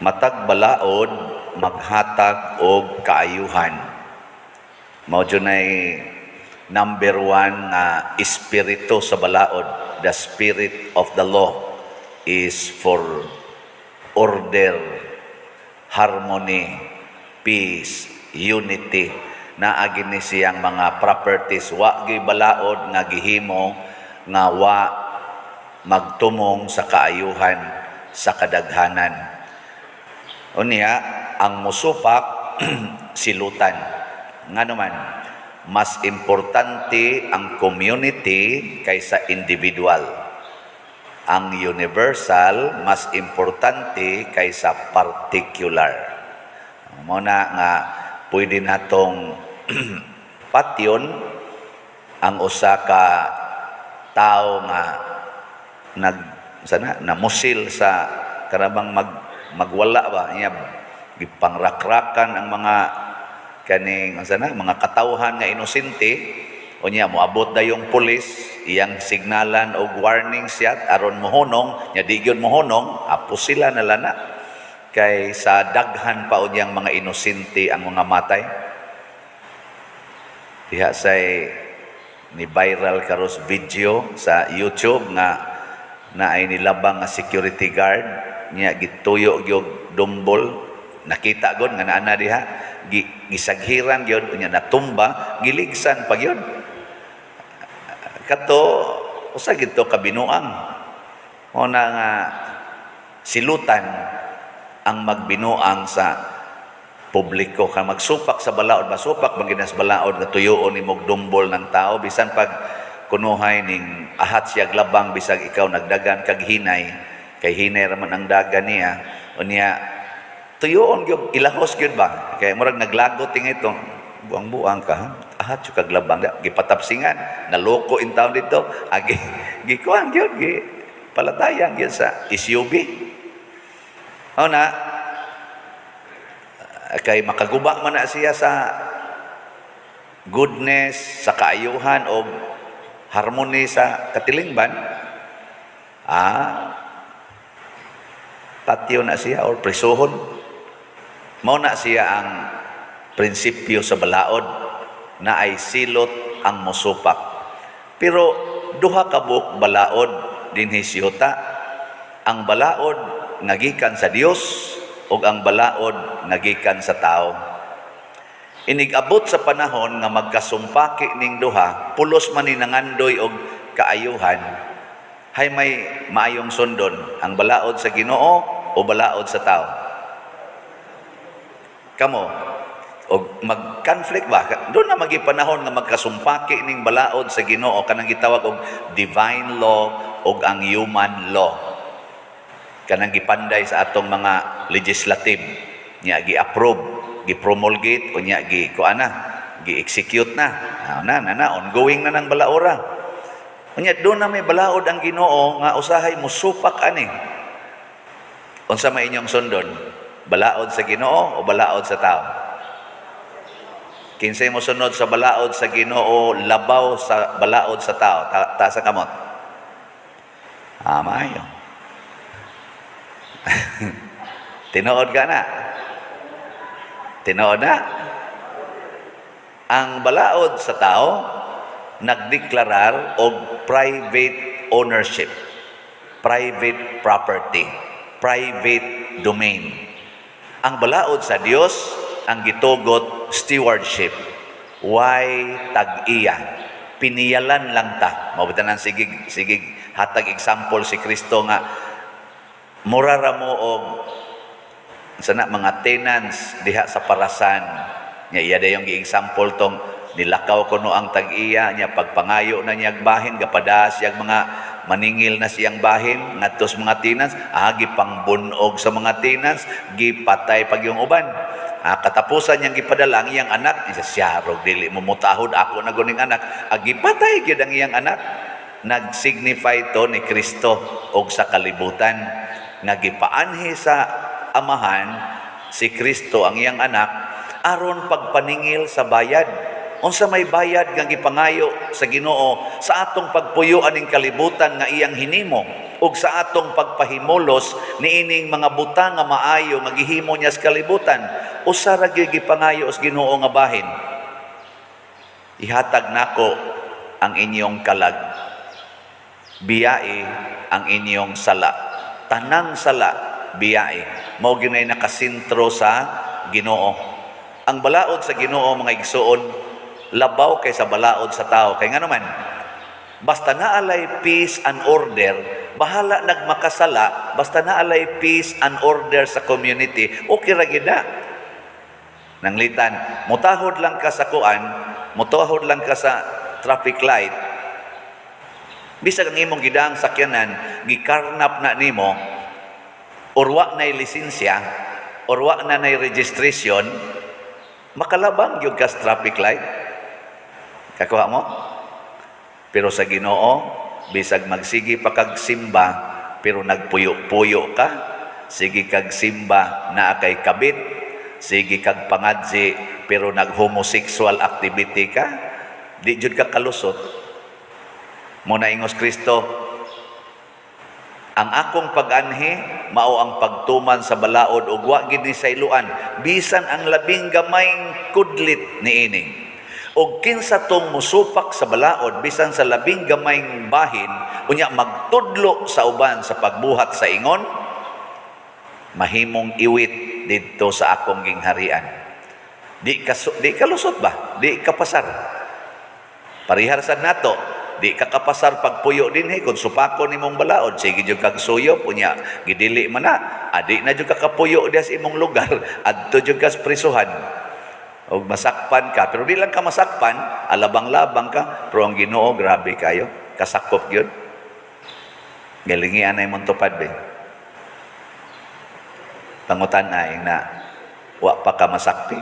Matag balaod maghatag og kaayuhan. Mao nay number one nga espiritu sa balaod. The spirit of the law is for order, harmony, peace, unity. Naa ni siyang mga properties. Wa gyud balaod nga gihimo nga wa magtumong sa kaayuhan sa kadaghanan. Unya, ang musupak silutan. Ngano man, mas importante ang community kaysa individual. Ang universal mas importante kaysa particular. Mao na nga pwede natong patyon ang usa ka tao nga nag sana namusil sa karabang magwala ba niya, gipangrakrakan ang mga kaning unsa na mga katawhan nga inosente. Unya moabot dayong pulis, iyang signalan og warning siya aron mohunong, nya di gyud mohunong, apos sila na lana kay sa daghan pa unyang mga inosente ang mga matay. Diha say ni viral karos video sa YouTube nga naay nilabang nga security guard niya, gituyo gyud dumbol. Nakita gud nga naa na diha, gisaghiran gyud. Unya natumba, giligsan pa gyud. Kato usa gito ka binuang. Mao na nga silutan ang magbinuang sa publiko ka magsupak sa balaod. Masupak man sa balaod nga tuyoon nimog dumbol ng tao bisan pag kunuhay ning ahat siya labang, bisag ikaw nagdagan kag hinay, kay hinay ra man ang dagan niya. Unya tuyoon gyud, ilahos gyud ba, kay murag naglagot ting ito, buang-buang ka ha? Ahat jud kag labang da, gipatapsingan, naloko in taon dito, agi gikuan gyud, gi palatayan gyud sa SUV. Mao na kay makaguba man na siya sa goodness, sa kaayuhan o harmony sa katilingban, patyo na siya or prisuhon. Mao na siya ang prinsipyo sa balaod na ay silot ang musupak. Pero duha ka buok balaod dinhi siyuta. Ang balaod nga gikan sa Dios ug ang balaod nga gikan sa tao. Inig-abot sa panahon nga magkasumpaki ning duha, pulos man ni nangandoy og kaayuhan, hay may maayong sundon, ang balaod sa Ginoo o balaod sa tao? Kamo, og mag-conflict ba? Doon na magi panahon nga magkasumpaki ning balaod sa Ginoo, kanang gitawag og divine law ug ang human law. Kanang gipanday sa atong mga legislative nya, gi-approve, gi-promulgate, unya gi kuan na, gi-execute na. Ah, na na na ongoing na ng balaora. Unya doon na may balaod ang Ginoo nga usahay musupak ani. Unsa may inyong sundon? Balaod sa Ginoo o balaod sa tao? Kinsay mo sunod sa balaod sa Ginoo labaw sa balaod sa tao? Ta taas ang kamot. Ah, maayo. Tinuod ka na. Tinuod na. Ang balaod sa tao nagdeklarar og private ownership, private property, private domain. Ang balaod sa Dios ang gitugot stewardship. Way tag-iya? Piniyalan lang ta. Mao nang sige sige hatag example si Kristo nga mura ra mo og sana mga tenants diha sa parasan nya. Iya dayong gi-example tong nilakaw kuno ang tag-iya niya, pagpangayo na niyag bahin, gapadas siyang mga maningil na siyang bahin ngadto sa mga tenants. Gipangbunog sa mga tenants, gipatay pag yung uban. Katapusan niyang gipadala ang iyang anak. Isa siya rog dili mo mutahod, ako na guning anak. Gipatay gyud ang iyang anak. Nag-signify to ni Kristo og sa kalibutan nga gipaanhi sa Amahan si Kristo, ang iyang anak, aron pagpaningil sa bayad. Unsa may bayad nga gipangayo sa Ginoo sa atong pagpuyo aning kalibutan nga iyang hinimo? Ug sa atong pagpahimulos niining mga butang nga maayo nga gihimo niya sa kalibutan, usa ra gyud gipangayo sa Ginoo nga bahin: "Ihatag nako ang inyong kalag, biyai ang inyong sala." Tanang sala biyai. Mao gyud nakasentro sa Ginoo. Ang balaod sa Ginoo, mga igsuon, labaw kaysa balaod sa tao. Kay ngano man, basta naalay peace and order, bahala nagmakasala, basta naalay peace and order sa community, okay ra gyud na. Nanglitan, mutahod lang ka sa kuan, mutahod lang ka sa traffic light. Bisag ang imong gidaang sakyanan, gikarnap na nimo, or wa na'y lisensya, or wa na na'y registration, makalabang gyud ka sa traffic light. Kakuha mo? Pero sa Ginoo, bisag magsige pa kag simba, pero nagpuyo-puyo ka, sige kag simba naa kay kabit, sige kag pangadzi, pero nag-homosexual activity ka, di jud ka kalusot. Mao na ingos Kristo, "Ang akong pag-anhi mao ang pagtuman sa balaod ug wa gid ni sayloan bisan ang labing gamayng kudlit niini. Ug kinsa tong musupak sa balaod bisan sa labing gamayng bahin, unya magtudlo sa uban sa pagbuhat sa ingon, mahimong iwit didto sa akong gingharian." Di ka lusot ba? Di ka pasar. Parihar sad nato, di ka kapasar pagpuyo dinhi kung supakon nimong balaod, sige jud kag suyop, unya gidili man na, adi na jud ka kapuyo diha sa imong lugar, adto jud ka sa prisuhan. Og masakpan ka, pero di lang ka masakpan, alabang-labang ka, pero ang Ginoo, grabe kayo, kasakop gyud. Galingi anay mong tupad be. Pangutan ay na wa pa ka masakpi.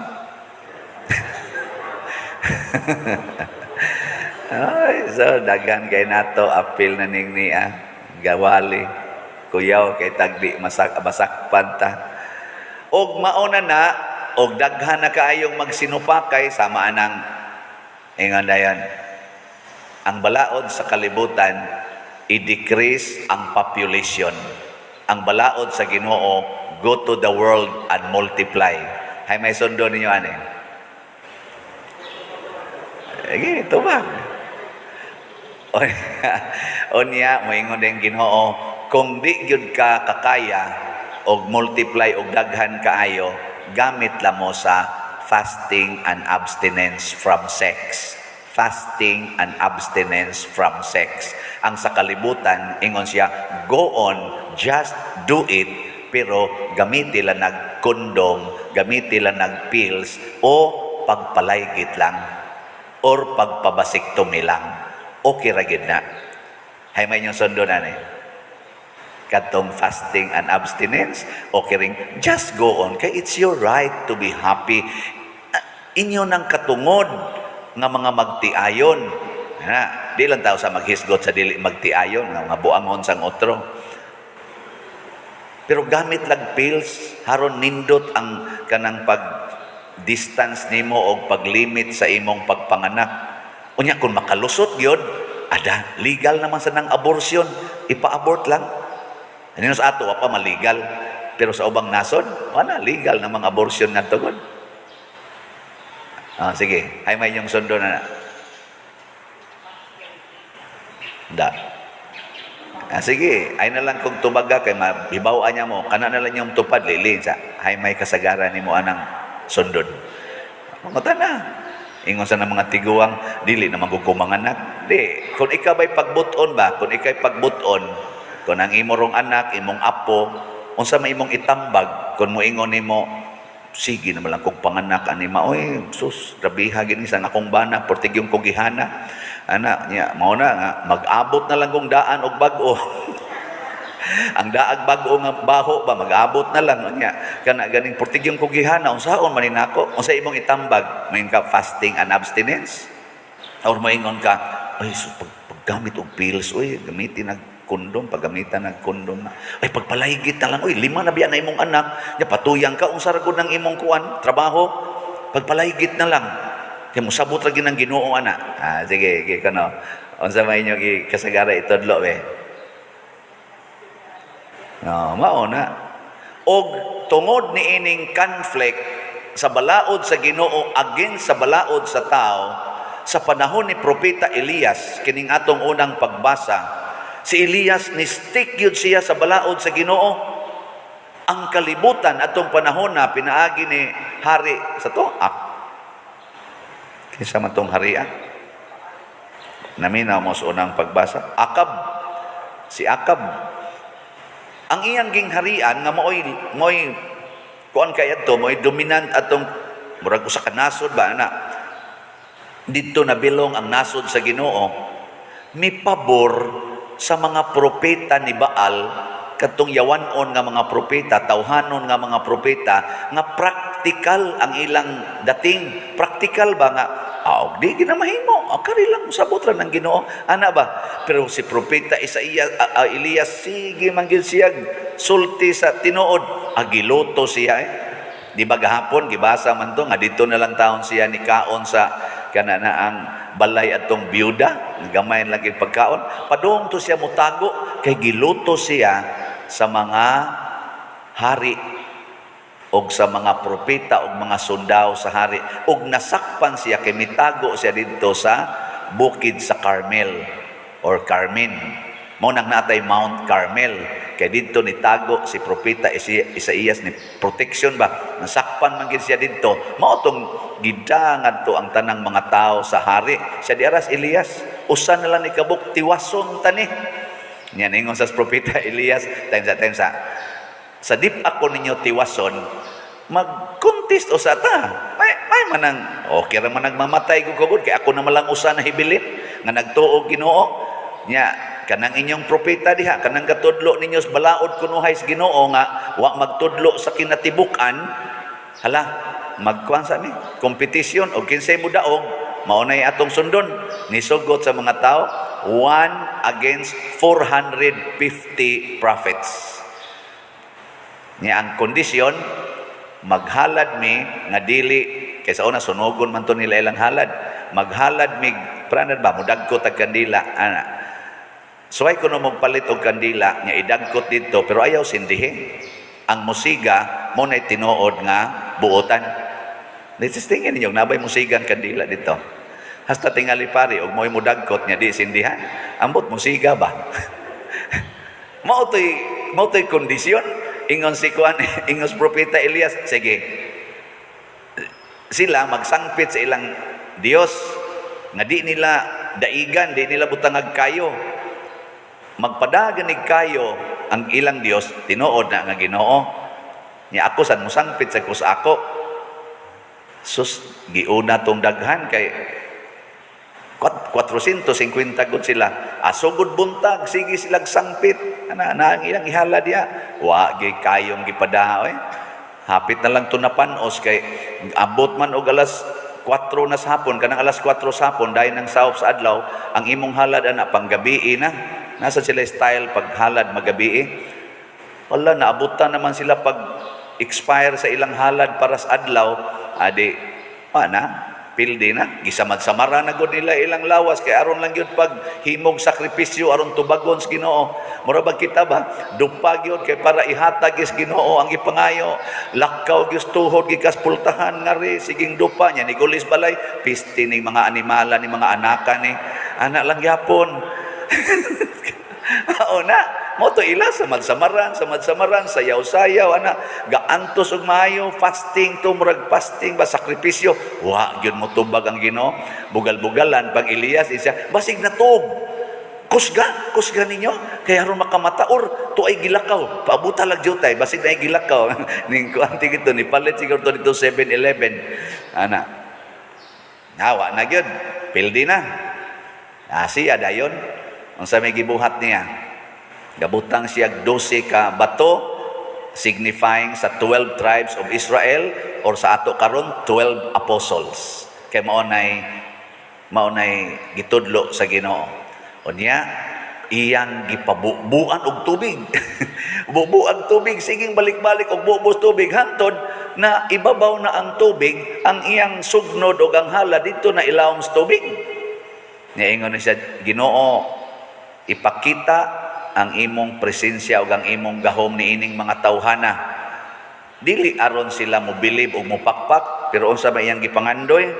Ay, so daghan kay nato apil na ning niya. Gawali. Kuyaw kay tagdi masakpan ta. Og mauna na og daghan na kaayong magsinupakay sama anang ingon dayon. Ang balaod sa kalibutan, i-decrease ang population. Ang balaod sa Ginoo, go to the world and multiply. Hay may sundo ninyo ani? Sige, tubag. Unya, moingon din Ginoo, kung di gyud ka kakaya og multiply og daghan kaayo, gamit lang mo sa fasting and abstinence from sex. Fasting and abstinence from sex. Ang sa kalibutan, ingon siya, go on, just do it, pero gamiti lang nag-condom, gamiti lang nag-pills, o pagpalaygit lang, or pagpa-vasectomy lang. Okay ra gid na. Hay may inyong sundo na ni. Katong fasting and abstinence, okay ring, just go on. Kay it's your right to be happy. Ah, inyo nang katungod nga mga magtiayon. Na, di lang tao sa maghisgot sa dili magtiayon, nga mga buangon sang otro. Pero gamit lang pills, haron nindot ang kanang pag distance nimo og paglimit sa imong pagpanganak. Unya kung makalusot gyud, ada legal naman sa nang abortion, ipa-abort lang. Ano sa ato wa pa malegal. Pero sa ubang nasod, wala, legal namang abortion nga tugod. Ah, sige, ay may inyong sundo na na. Da. Ah, sige, ay na lang kung tubaga kay mahibaw niya mo, kana na lang yung tupad lili sa hay may kasagaran nimo anang sundon. Mangutan na. Ingon sa mga tiguang, dili na manganak. Di, kung ikaw ba'y pagbuton ba, kung ika'y pagbuton, kung ang imo rong anak, imong apo, unsa may imong itambag, kung moingon nimo, "Sige naman lang kong panganak ani ma, oy sus, grabiha gini sa akong bana, portigyong kogihana ana niya," mao na nga mag-abot na lang kong daan og bag-o. Ang daag bag-o nga baho ba, mag-abot na lang niya kana ganing portigyong kogihana, unsaon man nako? Unsa imong itambag? Moingon ka fasting and abstinence or moingon ka, "Ay sus, paggamit og pills, oy, gamitin nag kondom, paggamitan ng kondom na. Ay, pagpalaygit na lang, oy, lima na biya na imong anak, nya patuyang ka, unsa ra gud ng imong kuan, trabaho, pagpalaygit na lang. Kay mosabot ra gyud ng Ginoo ana." Ah, sige, sige kano. Unsa may inyo gi kasagara itudlo be? No, mao na. Og tungod ni ining conflict sa balaod sa Ginoo against sa balaod sa tao, sa panahon ni Propeta Elias, kining atong unang pagbasa, si Elias ni stick yun siya sa balaod sa Ginoo. Ang kalibutan atong panahon na pinaagi ni hari sa to, ah, kinsa man tong hari, ah? Naminaw mo sa unang pagbasa, Akab. Si Akab, ang iyang gingharian nga maoy kuan kay adto, maoy dominant atong murag usa ka nasod ba ana, didto nabilong ang nasod sa Ginoo, mipabor sa mga propeta ni Baal, kadtong yawanon nga mga propeta, tawhanon nga mga propeta nga praktikal ang ilang dating, praktikal ba nga ah, di gina mahimo, ah, kari lang sabot ra ng Ginoo ana ba. Pero si Propeta Isaias, Elias, sige man gyud siya sulti sa tinuod, agiluto siya eh. Di ba gahapon gibasa man to nga dito na lang taon siya ni kaon sa kana na ang balay atong biyuda, gamay lang gyud pagkaon. Padung to siya mutago kay giluto siya sa mga hari og sa mga propeta og mga sundao sa hari, og nasakpan siya kay mitago siya didto sa bukid sa Carmel or Carmen. Mao nang natay Mount Carmel kay didto nitago si Propeta Isaías, ni protection ba, nasakpan man gid siya didto. Mao tong gidangad to ang tanang mga tao sa hari siya diaras Elias, usa na lang ni kabuk, tiwason tani niya. Ningon sa Propeta Elias, time sa time sa sa dip ako ninyo tiwason, mag-contest usa ta. May manang okay ra man, nagmamatay ko kagud kay ako na malang usa na hibilin nga nagtuo Ginoo nya. Kanang inyong propeta diha, kanang katudlo ninyo sa balaod kunuhay sa Ginoo nga wa magtudlo sa kinatibuk-an, hala, magkuan sa mi competition og kinsay mudaog, mao nay atong sundon. Nisugot sa mga tao, one against 450 prophets. Nya ang kondisyon, maghalad mi nga dili, kay sa una sunogon man to nila ilang halad, maghalad mi pranad ba, mudagkot ag kandila ana. Suway kuno magpalit og kandila nga idagkot didto, pero ayaw sindihi. Ang musiga mo na tinuod nga buotan. This tingin ninyo nabay musigang kandila dito. Hasta tingali pare og mo'y mudagkot nga di sindihan, ambot musiga ba. Mao to'y kondisyon. Ingon si kuan, ingon si Propeta Elias, sige, sila magsangpit sa ilang Dios nga di nila daigan, di nila butangag kayo. Magpadagan nig kayo ang ilang Dios, tinuod na nga Ginoo. Nya ako sad mosangpit sa ko sa ako. Sus, giuna tong daghan kay 450 gud sila. Asugod buntag, sige silag sangpit. Ana na ang ilang ihala diya. Wa gyud kayong gipada oy. Hapit na lang to napanos kay abot man og alas 4 na sa hapon, kanang alas 4 sa hapon dayon ang saop sa adlaw, ang imong halad ana panggabii na. Nasa sila style paghalad magabii. Wala, naabutan naman sila pag expire sa ilang halad para sa adlaw, adi pa na pildi na, gisamad-samara na gud nila ilang lawas kay aron lang gyud pag himog sakripisyo aron tubagon sa Ginoo. Mura ba kita ba, dupa gyud kay para ihatag is Ginoo ang gipangayo, lakaw gyud tuhod gikas pultahan ngari siging dupa nya ni gulis balay, pisti ning mga animala ni mga anaka ni anak lang gyapon. Oo na, mo to ila samad-samaran, samad-samaran, sayaw-sayaw ana, gaantos og maayo, fasting to, murag fasting ba, sakripisyo. Wa gyud mo tubag ang Ginoo. Bugal-bugalan pag Elias isya, basig natug. Kusga, kusga ninyo kay aron makamata or to ay gilakaw. Paabuta lang jutay, basig na ay gilakaw. Ning kuan gito ni palit siguro to dito 7-Eleven. Ana. Nawa na gyud. Pildi na. Ah, siya dayon. Unsa may gibuhat niya? Gabutang siya 12 ka bato signifying sa 12 tribes of Israel or sa ato karon 12 apostles. Kay mao nay gitudlo sa Ginoo. Unya iyang gipabubuan og tubig. Bubuan tubig, siging balik-balik og bubos tubig hantod na ibabaw na ang tubig, ang iyang sugnod og ang hala dito na ilawom sa tubig. Niingon ni siya, "Ginoo, ipakita ang imong presensya ug ang imong gahom niining mga tawhana. Dili aron sila mobilib o mopakpak, pero unsa ba iyang gipangandoy?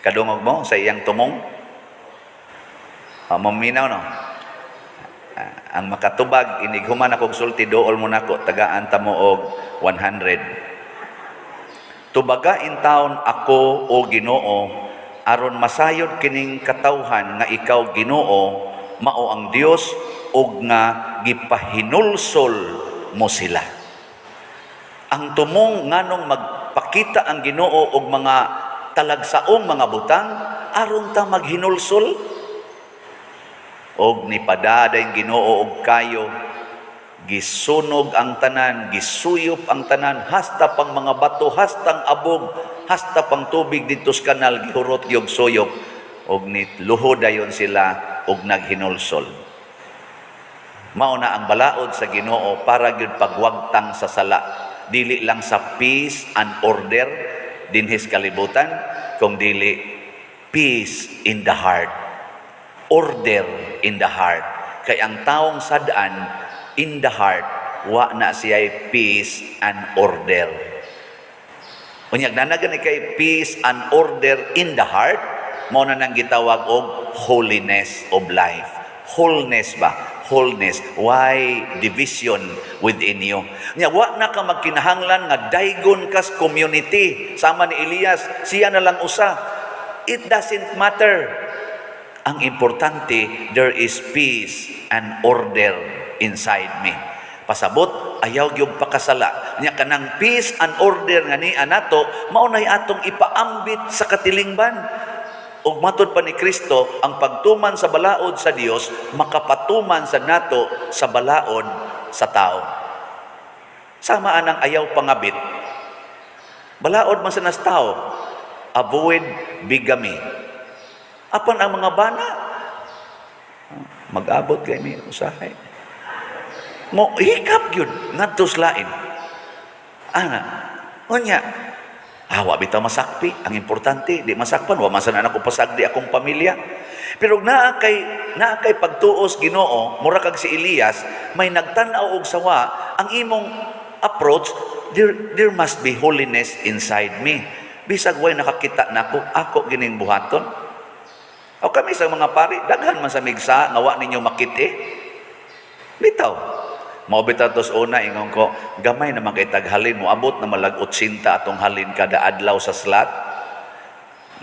Kadungog mo sa iyang tumong? Maminaw, no? Ang makatubag inig human akong sulti, dool mo nako, tagaan ta mo og 100. Tubaga intawon ako, o Ginoo, aron masayod kining katawhan nga ikaw, Ginoo, mao ang Dios ug nga gipahinulsol mo sila. Ang tumong nganong magpakita ang Ginoo og mga talagsaong mga butang, aron ta maghinulsol. Og nipadada ang Ginoo og kayo, gisunog ang tanan, gisuyop ang tanan, hasta pang mga bato, hastang abog, hasta pang tubig didto sa kanal gihurot gyud suyop, og niluhod dayon sila og naghinulsol. Mao na ang balaod sa Ginoo para gyud pagwagtang sa sala, dili lang sa peace and order dinhis kalibutan, kung dili peace in the heart, order in the heart. Kay ang taong sad-an in the heart, wa na siya peace and order. Unyag naa na gani kay peace and order in the heart, mao na nang gitawag og holiness of life. Wholeness ba? Wholeness. Why division within you? Nya wa na ka magkinahanglan nga daygon kas community. Sama ni Elias, siya na lang usa. It doesn't matter. Ang importante, there is peace and order inside me. Pasabot, ayaw gyud pakasala. Nya kanang peace and order nga ni anato, mao nay atong ipaambit sa katilingban. Ug matod pa ni Kristo, ang pagtuman sa balaod sa Dios makapatuman sa nato sa balaod sa tao. Sama anang ayaw pangabit. Balaod man sa nas tao, avoid bigamy. Apan ang mga bana, mag-abot kay mi usahay. Mo hikap gyud ngadto sa lain. Ana, unya, wa bitaw masakpi. Ang importante, di masakpan. Wa man sana nako pasagdi akong pamilya. Pero naa kay pagtuos Ginoo, mura kag si Elias, may nagtan-aw og sawa, ang imong approach, there must be holiness inside me. Bisag way nakakita nako, ako gining buhaton. O kami sa mga pari, daghan man sa migsa nga wa ninyo makit-i. Bitaw. Mao bitaw tos una ingon ko, gamay naman kay taghalin mo, abot na malag 80 atong halin kada adlaw sa slot.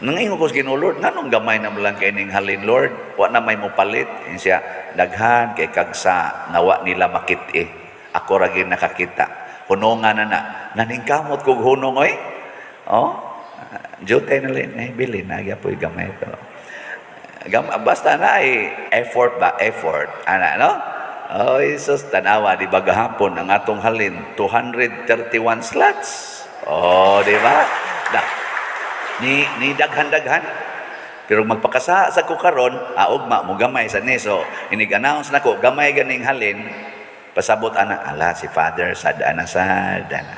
Nangingon ko sa Ginoo, "Lord, nganong gamay na lang kay ning halin, Lord? Wa na may mopalit." Ingon siya, "Daghan kay kagsa nga wa nila makit-i. Ako ra gyud nakakita." Hunongan na na. Naningkamot kog hunong oy. Oh, jutay na lang eh bilin na gyapon gamay pero basta na ay effort ba, effort ana, no? Oh, Jesus, tanawa, di ba gahapon ang atong halin 231 slots? Oh, di ba? Da, ni daghan-daghan. Pero magpakasa sa ko karon, ugma mo gamay sa ni. So, inig-announce nako, gamay ganing halin, pasabot ana, ala si Father sad-an na sad ana.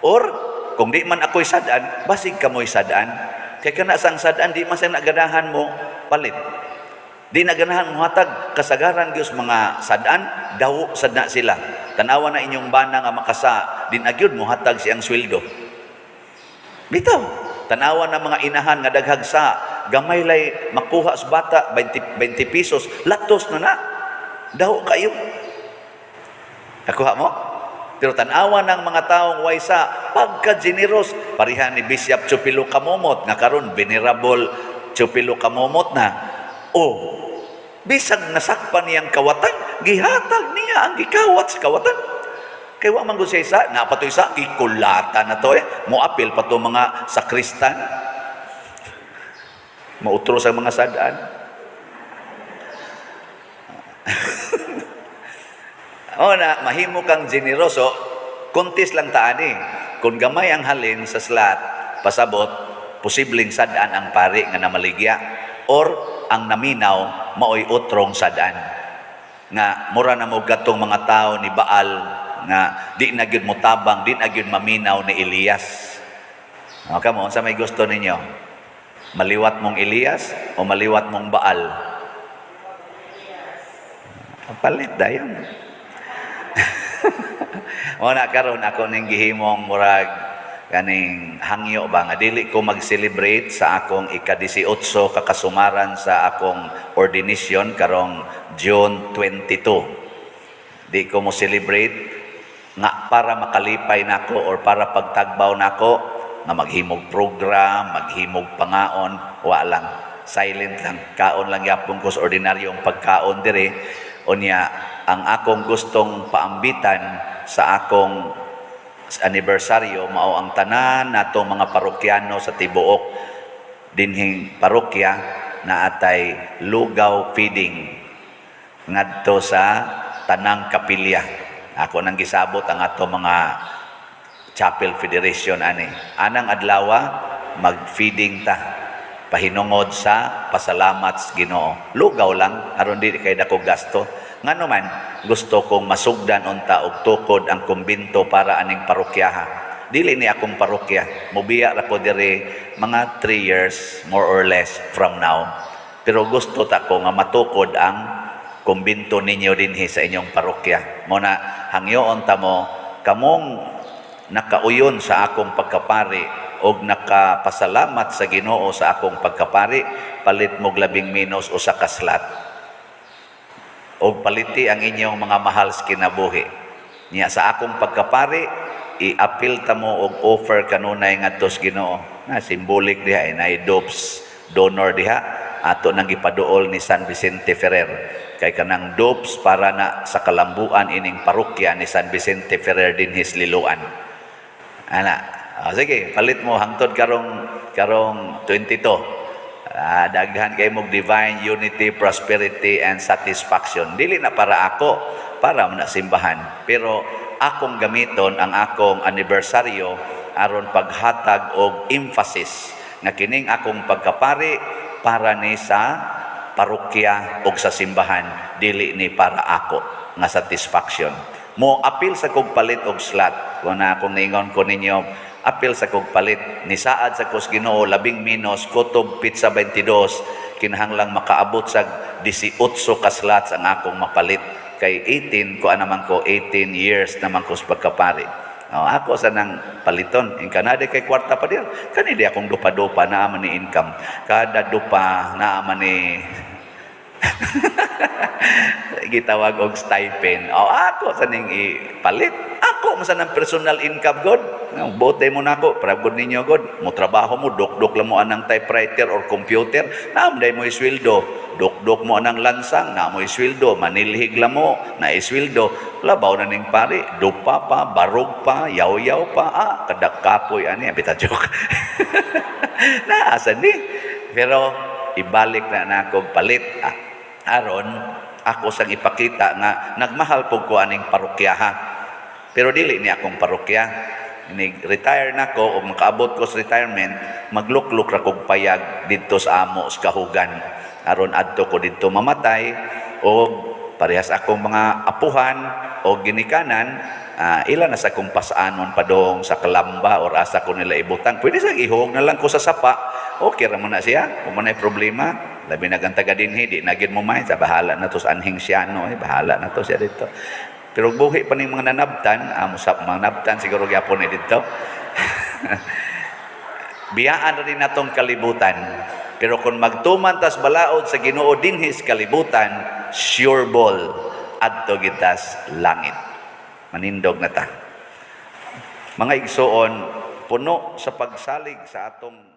Or kung di man ako'y sad-an, basig kamoy sad-an. Kay kana sang sad-an di man sa naganahan mo palit. Di na ganahan mo hatag, kasagaran gyud mga sad-an dawo sad na sila. Tanawa na inyong bana nga makasa, di na gyud mo hatag siyang sweldo. Bitaw. Tanawa na mga inahan nga daghag sa gamay lay makuha sa bata 20, 20 pesos, latos na na. Daw kayo. Nakuha mo? Pero tanawa ng mga taong way sa pagka-generous, pareha ni Bishop Chupilo Camomot nga karon Venerable Chupilo Camomot na. Oh, bisag nasakpan niyang kawatan, gihatag niya ang gikawat sa kawatan. Kay wa man gud siya isa, napatoy sa gikulata na to eh. Moapil pa to mga sakristan. Mautro sa mga sad-an. O na, mahimo kang generoso, kontis lang taani. Kung gamay ang halin sa slot, pasabot, posibleng sad-an ang pari nga namaligya. Or ang naminaw, maoy utrong sad-an. Nga mura na mo gatong mga tao ni Baal nga di na gyud motabang, di na gyud maminaw ni Elias. O kamo, unsa may gusto ninyo? Maliwat mong Elias o maliwat mong Baal? Palit dayon. Mao na karon ako ning gihimong murag kaning hangyo ba nga dili ko mag-celebrate sa akong ika-18 kakasumaran sa akong ordination karong June 22. Di ko mo celebrate nga para makalipay nako or para pagtagbaw nako nga maghimog program, maghimog pangaon, wa lang. Silent lang. Kaon lang yapon ko sa ordinaryong pagkaon dire. Unya, ang akong gustong paambitan sa akong anibersaryo mao ang tanan natong mga parokyano sa tibuok dinhing parokya na atay lugaw feeding ngadto sa tanang kapilya. Ako nang gisabot ang ato mga Chapel Federation ani. Anang adlawa mag-feeding ta pahinungod sa pasalamat sa Ginoo. Lugaw lang aron di kay dako gasto. Ngano man gusto kong masugdan unta og tukod ang kumbento para aning parokyaha. Dili ni akong parokya. Mubiya ra ko diri mga 3 years more or less from now. Pero gusto ta ko nga matukod ang kumbento ninyo dinhi sa inyong parokya. Mo na hangyoon ta mo kamong nakauyon sa akong pagkapari og nakapasalamat sa Ginoo sa akong pagkapari, palit mo labing menos usa ka slot og paliti ang inyong mga mahal sa kinabuhi. Niya sa akong pagkapari, i-appeal ta mo og offer kanunay ngadto sa Ginoo. Na symbolic diha eh, naay dopes donor diha ato nang gipaduol ni San Vicente Ferrer. Kay kanang dopes para na sa kalambuan ining parokya ni San Vicente Ferrer dinhi sa Liloan. Ana, oh, sige, palit mo hangtod karong karong 22. Daghan kay mog divine unity, prosperity and satisfaction. Dili na para ako, para man na simbahan. Pero akong gamiton ang akong anibersaryo aron paghatag og emphasis nga kining akong pagkapari para ni sa parokya og sa simbahan, dili ni para ako nga satisfaction. Mo apil sa kog palit og slot. Kung na akong niingon ko ninyo, apil sa kog palit ni saad sa kos Ginoo labing minus kutob petsa 22 kinahanglang makaabot sa 18 ka slots ang akong mapalit kay 18 ko naman ko 18 years naman ko sa pagkapari. Oh, ako sa nang paliton in Canada kay kwarta pa dir kani di akong dupa-dupa naa man ni income kada dupa naa man ni gitawag og stipend. Oh, ako sa ning ipalit. Ako man sa nang personal income god. Bote mo nako, para god ninyo god. Mo trabaho mo, dukduk lang mo anang typewriter or computer, naam day mo isweldo. Dukduk mo anang lansang, na mo isweldo. Manilhig lang mo, na isweldo. Labaw na ning pari, dupa pa, barog pa, yaw-yaw pa, kadak kapoy ani, bita joke. Naasa ni. Pero ibalik na nako palit. Aron ako sang ipakita nga nagmahal pug ko aning parokyaha. Pero dili ni akong parokya. Inig retire na ko o makaabot ko sa retirement, maglukluk ra kog payag didto sa amo sa kahugan. Aron adto ko didto mamatay o parehas akong mga apuhan o ginikanan, ila na sa akong pasanon padong sa Kalamba or asa ko nila ibutang. Pwede sa ihog na lang ko sa sapa. Okay ra man na siya. Kung man problema, labi na kang taga dinhi, di na gid mo mind. Sa bahala na to sa anhing siyano, eh, bahala na to siya dito. Pero buhi pa ning mga nanabtan, amo sa mga nabtan siguro gyapon ni dito. Biyaan na rin natong kalibutan. Pero kung magtuman tas balaod sa Ginoo dinhi sa kalibutan, sure ball adto gitas langit. Manindog na ta. Mga igsoon, puno sa pagsalig sa atong